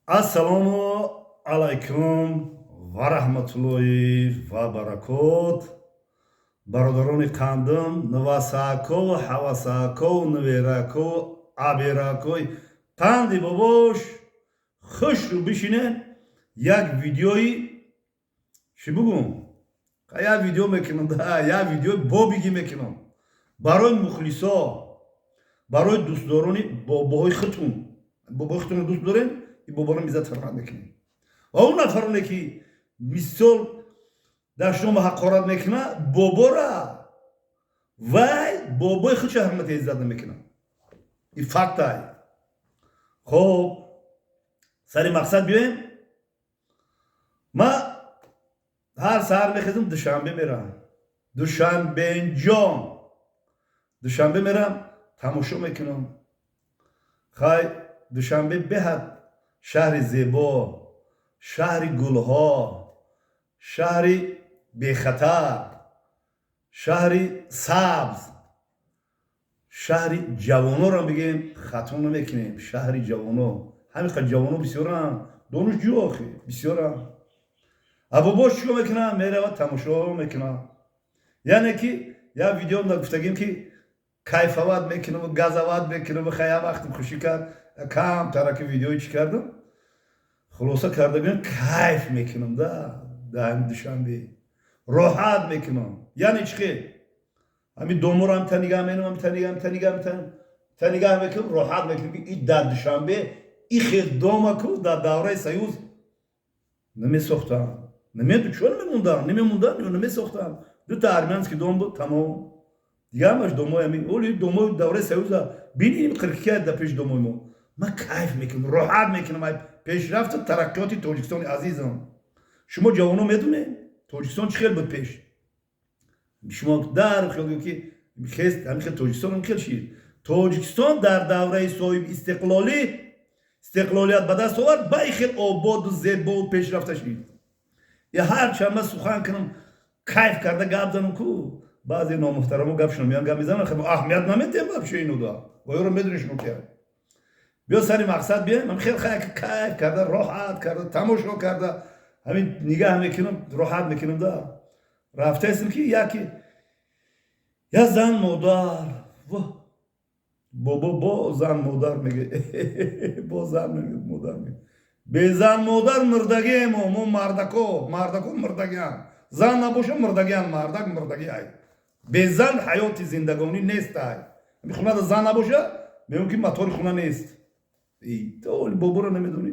Ассалому алайкум ва раҳматуллоҳи ва баракот, бародарони қандим, нувасаакову ҳавасаакову нуверакову аберакои қанди бобош, хушрӯ бишинен. Як видеои чӣ бугум, як видео мекунам, як видеои бобигӣ мекунам барои мухлисо, барои дӯстдорони бобоҳои худтун. Бобои худтунро дӯст дорем, ин боборо иззат ҳурмат мекунем. Ва он нафароне, ки мисол дар шумо ҳақорат мекунад бобора, вай бобои худша ҳурмати иззат намекунад. Ин фактай. Хоб, сари мақсад биёем. Ма ҳар саҳар мехезам, Душанбе мерам, Душанбенҷон, Душанбе мерам, тамошо мекунам. Хай, Душанбе беҳад шаҳри зебо, шаҳри гулҳо, шаҳри бехатар, шаҳри сабз, шаҳри ҷавоноро бигем, хато намекунем. Шаҳри ҷавоно, ҳамин қадр ҷавоно бисёранд, донишҷӯ охи бисёранд. А бобош чӣ кор мекунад? Меравад, тамошо мекунад. Яъне ки як видео гуфтагим, ки кайфовать мекунам, газовать мекунам. Хай, як вақтм хушӣ кард, кам тараки видеои чӣ кардам, хулоса карда гӯям, кайф мекунам да дар Душанбе, роҳат мекунам. Яъне чӣ хел? Ҳамин доморо ҳамта нигаҳ менам, ҳамта нигаҳ, ҳамта нигаҳ, ҳамта нигаҳ мекунам, роҳат мекунам, ки и дар Душанбе и хел домаку дар давраи Союз намесохтам. Чо намемондан, намемондан ё намесохтам. Дута армянский дом буд, тамом. Дига ҳамаш домои ҳамин оли домои давраи Союза бинем, қиркия да пеши домои мо. Ман кайф мекунам, роҳат мекунам ай пешрафту тараққиёти Тоҷикистони азизам. Шумо ҷавоно медонед, Тоҷикистон чӣ хел буд пеш? Шумо дар хел ки ҳамин хел Тоҷикистон ҳамин хел шид. Тоҷикистон дар давраи соҳиби истиқлолӣ, истиқлолият ба даст овард, ба ин хел ободу зебову пешрафта шид. Я ҳар чанд ман сухан кунам, кайф карда гап занам ку, баъзе номуҳтарамо гапшон меян, гап мезанам, аҳамият наметиҳам вообще инуда. Оёро медонӣ шумо кия. Биё, сари мақсад биёем. Ҳам хел кайф карда, роҳат карда, тамошо карда, ҳамин нигаҳ мекунам, роҳат мекунам да. Рафтаистам, ки яки я зан модар, бобо бо зан модар меге, бо зан модар меге. Безан модар мурдагиемо мо, мардако. Мардако мурдагиам, зан набоша, мурдагиам. Мардак мурдаги ай. Безан ҳаёти зиндагонӣ нест ай. Ҳами хонада зан набоша, мегӯм, ки мотори хона нест. Толи боборо намедонӣ.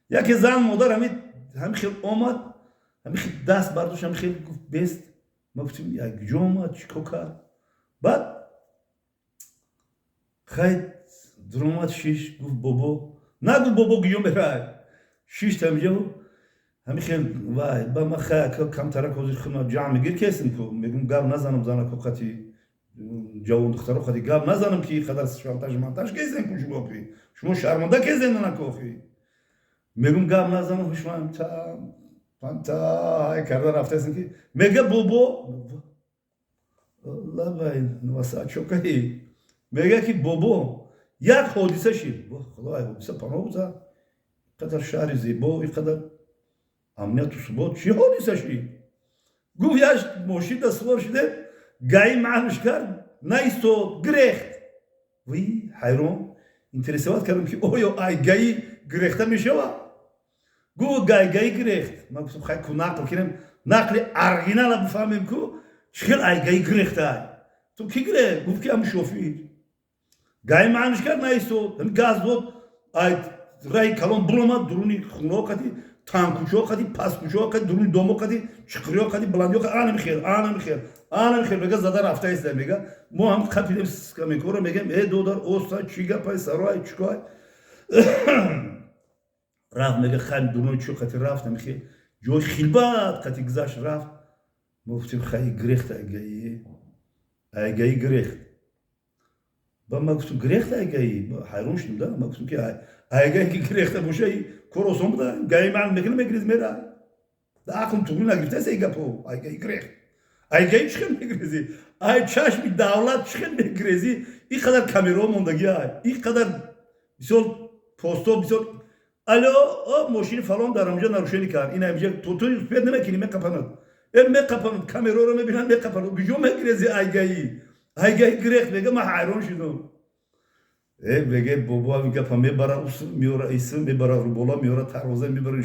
Яке зан модар ҳами хел омад, ҳами хел даст бардошт, ҳами хел гуфт: «Бест». Ма гуфтем: «Як ҷо омад, чӣ кор кард?» Баъд хай дуромад, шиш, гуфт: «Бобо». Нагуфт: «Бобо, гиҷо мерай?» Шишт ҳамиҷо, ҳами хел вай ба ма. Хай, камтарак ҳозир хуна ҷамъ мегир кесим ку, мегум, гап назанам, занако қати, ҷавон духтаро қати гап назанам, ки қадар шантаж мантаж кезем ку. Шумо ки шумо шарманда кезем, нанакохи. Мегум, гап назанам, ҳушмам та карда рафтаестем, ки мега: «Бобо, лабай нувасачокаи». Мега, ки: «Бобо, як ҳодиса шид». Худо, ҳодиса паноҳ буза, қадар шаҳри зебо, и қадар амнияту субот, чӣ ҳодиса шид? Гуфт: «Як мошинда сувор шидем, ГАИ маънуш кард, наистод, гирехт». Вай, ҳайрон, интересовать кардам, ки оё ай ГАИ гирехта мешавад? Гуфт: «Гай ГАИ гирехт». Ман гуфтам: «Хай ку, нақл кинем, нақли оригинала бифаҳмем ку, чӣ хел ай ГАИ гирехта?» Ту ки гирехт? Гуфт, ки ҳамн шофир ГАИ маънуш кард, наистод, газ дод, ай раи калон буромад, дуруни хунаҳо қати, тангкӯчаҳо қати, пасткӯчаҳо қати, дуруни домо қати, чиқириҳо қати, баландиҳо қати, анами хел, анами хел, анами хел, мега, зада рафта иста. Мега, мо ҳам қапидем скамейкаро, мегем: «Э, додар, оста, чӣ гапай, сароай, чикоай?» Рафт, мега, хай, дуруни чӯ қати рафт, ами хел ҷои хилбат қати гузашт, рафт. Мо гуфтем: «Хай, гирехт ай ГАИ, ай ГАИ гирехт». Ба ма гуфтам: «Гирехт ай ГАИ». Ҳайрон шудем да. Ма гуфтам, ки ай ГАИ ки гирехта боша, кор осон буда. ГАИ маън мекунад, мегириз, мера. Да ақлм туғри нагирифтаст ай гапо. Ай ГАИ гирехт, ай ГАИ чӣ хел мегирезӣ? Ай чашми давлат чӣ хел мегирезӣ? Ин қадар камераҳо мондагӣ, ай ин қадар бисёр постҳо, бисёр. Алло, о, мошини фалон дар амҷа нарушение кард, ин амҷа ту успеть намекунӣ, меқапанад, меқапанад, камераро мебинанд, меқапанад. Куҷо мегирези? Ай ГАИ, ай ГАИ гирехт. Мега, ман ҳайрон шудам. Меге, бобо, гапа мебара, ус меёра, исм мебара, рубола меёра, тароза мебара,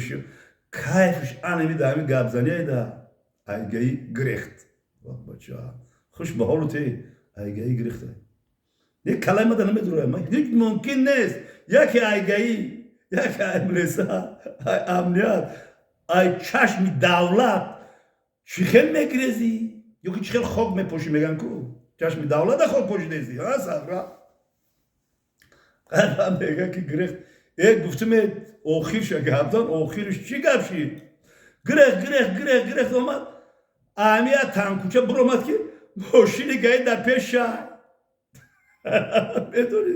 кайфш анами да ҳами гапзани айда. Ай ГАИ гирехт, бача, хуш ба ҳолу те, ай ГАИ гирехта. Не, калай мада намедуроям, ҳеҷ мумкин нест. Яке ай ГАИ, яке ай милиса, ай амният, ай чашми давлат чӣ хел мегирезӣ? Ё ки чӣ хел хок мепошӣ, меган ку, чашми давлата хок пошидезӣ, сахра мега ки гирехт. Гуфтуме, охирша гапдан, охирш чӣ гап шид? Гирех, гирех, гирех, гирех, омад, амия танкуча биромад, ки мошини ГАИ дар пеш шай, медонӣ,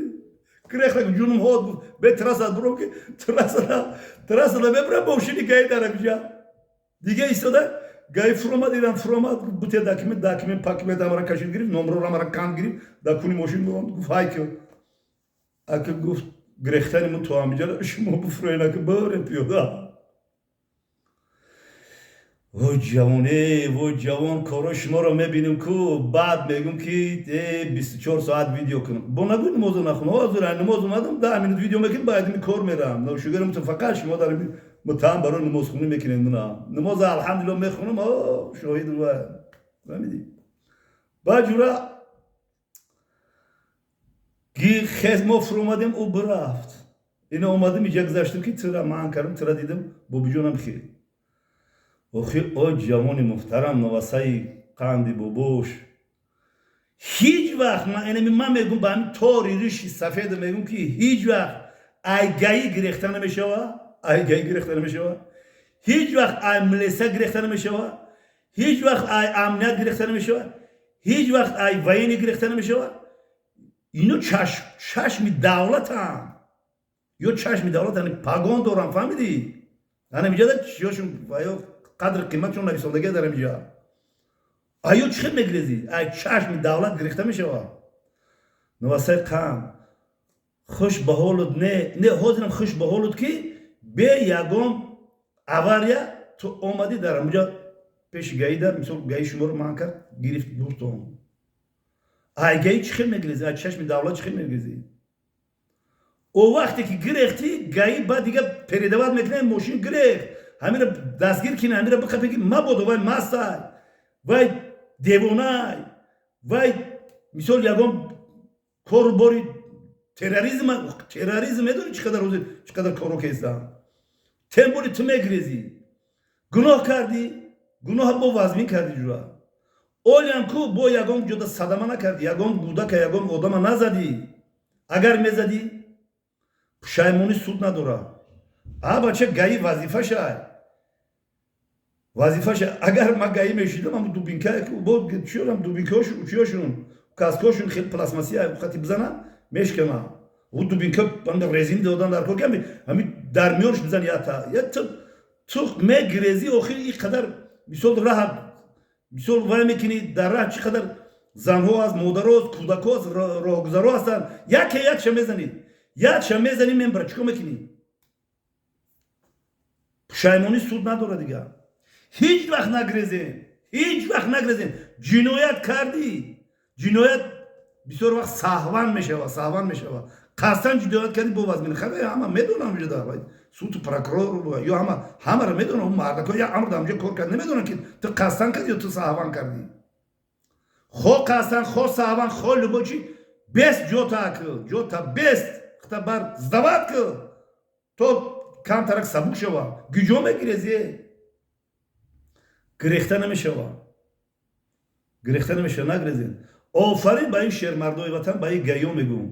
гирехта, ҷунум ҳод гуфт, бе трассад биром, ки трассада мебурам, мошини ГАИ дар амиҷа дига истода. ГАИ фуромад, ирам фуромад, буте документ, документ, пакмет амара кашид, гирифт, номрора амара канд, гирифт, дар куни мошин гуфт: «Ҳай ки ака», гуфт, «гирехтани мо то амиҷа, шумо буфуроен, ака, барем пиёда». Вой ҷавоне, вой ҷавон, корҳои шуморо мебинем ку, баъд мегӯм ки 24 соат видео кунам. Бо нагӯй намозо нахун. Ҳозир намоз омадам, 10 минут видео мекунем, баъд кор мерам. Шугарам фақат шумо дар муттаҳам барои намозхунӣ мекунед. Мина намоз, алҳамдулилла, мехунам, шоҳид фаҳмидӣ. Баъд ҷура ги хез, мо фуромадем, ӯ бирафт. Ина омадем, иҷа гузаштем, ки тира ман кардам, тира дидам, бобиҷонам хел. Охир, о ҷавони муҳтарам, новасаи қанди бобош, ҳеҷ вақт ман инами ман мегӯм, ба ҳамин тори риши сафеда мегӯм, ки ҳеҷ вақт ай ГАИ гирехта намешава, ай ГАИ гирехта намешава, ҳеҷ вақт ай милиса гирехта намешава, ҳеҷ вақт ай амният гирехта намешава, ҳеҷ вақт ай военный гирехта намешава. Ино чашми давлатам ё чашми давлатан, погон дорам, фаҳмидӣ? Ана миҷада чиёшун ё қадри қиматшон нависондагия дар амиҷа. Аё чӣ хел мегирезӣ? Ай чашми давлат гирехта мешава. Новасаи қанд, хуш ба ҳолут. Не, не, ҳозирам хуш ба ҳолут, ки бе ягон авария ту омадӣ дар амуҷа пеши ГАИ, дар мисол ГАИ шуморо манъ кард, гирифт, буртон. Ай ГАИ чӣ хел мегирезӣ? Ай чашми давлат чӣ хел мегирезӣ? О вақте ки гирехтӣ, ГАИ баъд дига передавать мекунад: мошин гирехт, ҳамира дастгир кина, ҳамира биқапе, ки мабодо вай мастай, вай девонай, вай мисол ягон кору бори терроризм. Терроризм медонӣ, чӣ қадар ҳозир, чӣ қадар коро кестанд. Тем более ту мегирезӣ, гуноҳ кардӣ, гуноҳа бо вазмин кардӣ, ҷура. Олиам ку бо ягон ҷода садама накардӣ, ягон кӯдака, ягон одама назадӣ. Агар мезадӣ, пушаймонӣ суд надорад. А бача, ГАИ вазифашай, вазифаша. Агар ман ГАИ мешидам, ам дубинка бо чиёрам, дубинкаҳошун, чиёшун, каскошун хел пластмассия, хати бизанам, мешканам. У дубинка резин додан дар кор, ҳами дар миёнш бизан, ята я ту мегирезӣ. Охир ин қадар мисол раҳа, мисол вай мекунӣ, дар раҳ чӣ қадар занҳо аст, модаро аст, кӯдако аст, роҳгузаро ҳастанд. Яке якша мезанӣ, якша мезанӣ, мембара, чӣ кор мекунӣ? Пушаймонӣ суд надорад дигар. Ҳеҷ вақт нагрезем, ҳеҷ вақт нагрезем. Ҷиноят кардӣ, ҷиноят бисёр вақт саҳван мешава, саҳван мешава. Қасдан ҷиноят кардӣ, бо вазмин хабе ҳама медонам, суду, прокурор ё ҳама, ҳамаро медонам. Мардако як амр дар онҷо кор кард, намедонам, ки ту қасдан кардӣ ё ту саҳван кардӣ. Хо қасдан, хо саҳван, хо любой чи бест, ҷота ки ҷота бест хта бар сдавать ки то камтарак сабук шава. Гиҷо мегирези? Гирехта намешава, гирехта намешава, нагрезен. Офарин ба ин шермардои ватан, ба ин ГАИ мегӯм.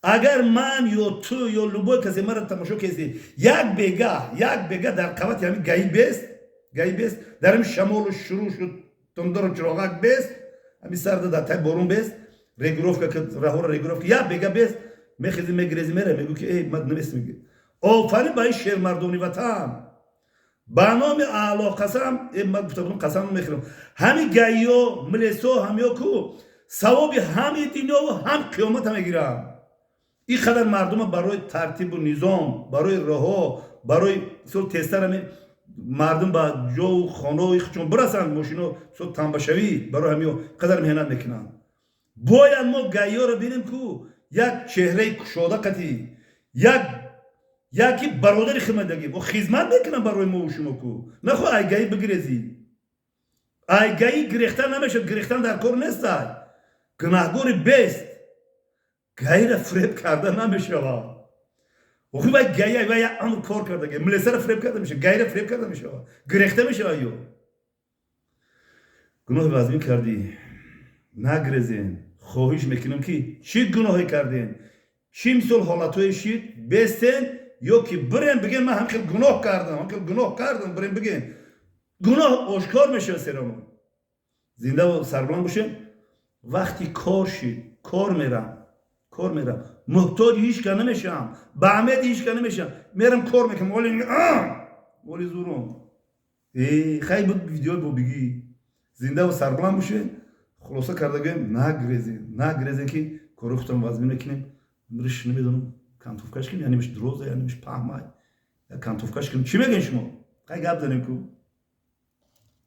Агар ман ё ту ё любой касе мара тамошо кеси, як бега, як бега дар қавати ҳамин ГАИ бест, ГАИ бест, дар ҳамин шамолу шурушу тундуру чироғак бест, ҳамин сарда дар тай борун бест, регулировка, раҳора регулировка, як бега бест, мехези, мегирези, мера, мегӯ ки эй, ман наместам. Офарин ба ин шермардони ватан, ба номи Аъло қасам. Ман гуфта будам, қасам мехӯрам, ҳами ГАИ ё милисо, ҳамё ку савоби ҳами дунёву ҳам қиёмата мегирам. Ин қадар мардума барои тартибу низом, барои роҳҳо, барои мисол тезтар ҳами мардум ба ҷову хонаҳои худшон бирасанд, мошино мисол тамбашавӣ, барои ҳамиё қадар меҳнат мекунанд. Бояд мо ГАИ-ёро бинем, ку як чеҳраи кушода қатӣ, як яки бародари хидматдагӣ мо хизмат мекунам барои мову шумо ку. Нахоҳ ай ГАИ бигрезӣ, ай ГАИ гирехтан намешавад, гирехтан дар кор нестай. Гунаҳгори бест, ГАИ-ра фиреб карда намешавад. Охи вай ГАИ, вай як амр кор кардаги, милисара фиреб карда мешавад, ГАИ-ра фиреб карда мешавад, гирехта мешавад. Ё гуноҳи вазмин кардӣ, нагрезен. Хоҳиш мекунем, ки чӣ гуноҳе кардем, чӣ мисол ҳолатҳое шид, бестен ё ки бирем бигем: «Ман ҳамхел гуноҳ кардам, ҳамхел гуноҳ кардам». Бирем бигем, гуноҳ ошкор мешавад серамо. Зиндаву сарбаланд бошем. Вақти кор шид, кор мерам, кор мерам, муҳтоҷи ҳеч ка намешавам, ба амеди ҳеч ка намешавам, мерам, кор мекунам. Оли зурум хай буд видеои бобигӣ. Зиндаву сарбаланд бошед. Хулоса карда гӯем: нагрезем, нагрезем, ки кори худтон вазмин мекунем. Риш намедонам, кантовкаш кунем, яъне миш дуроза, яъне миш паҳмай, кантовкаш кунем. Чӣ мегӯем шумо? Хай, гап занем ку.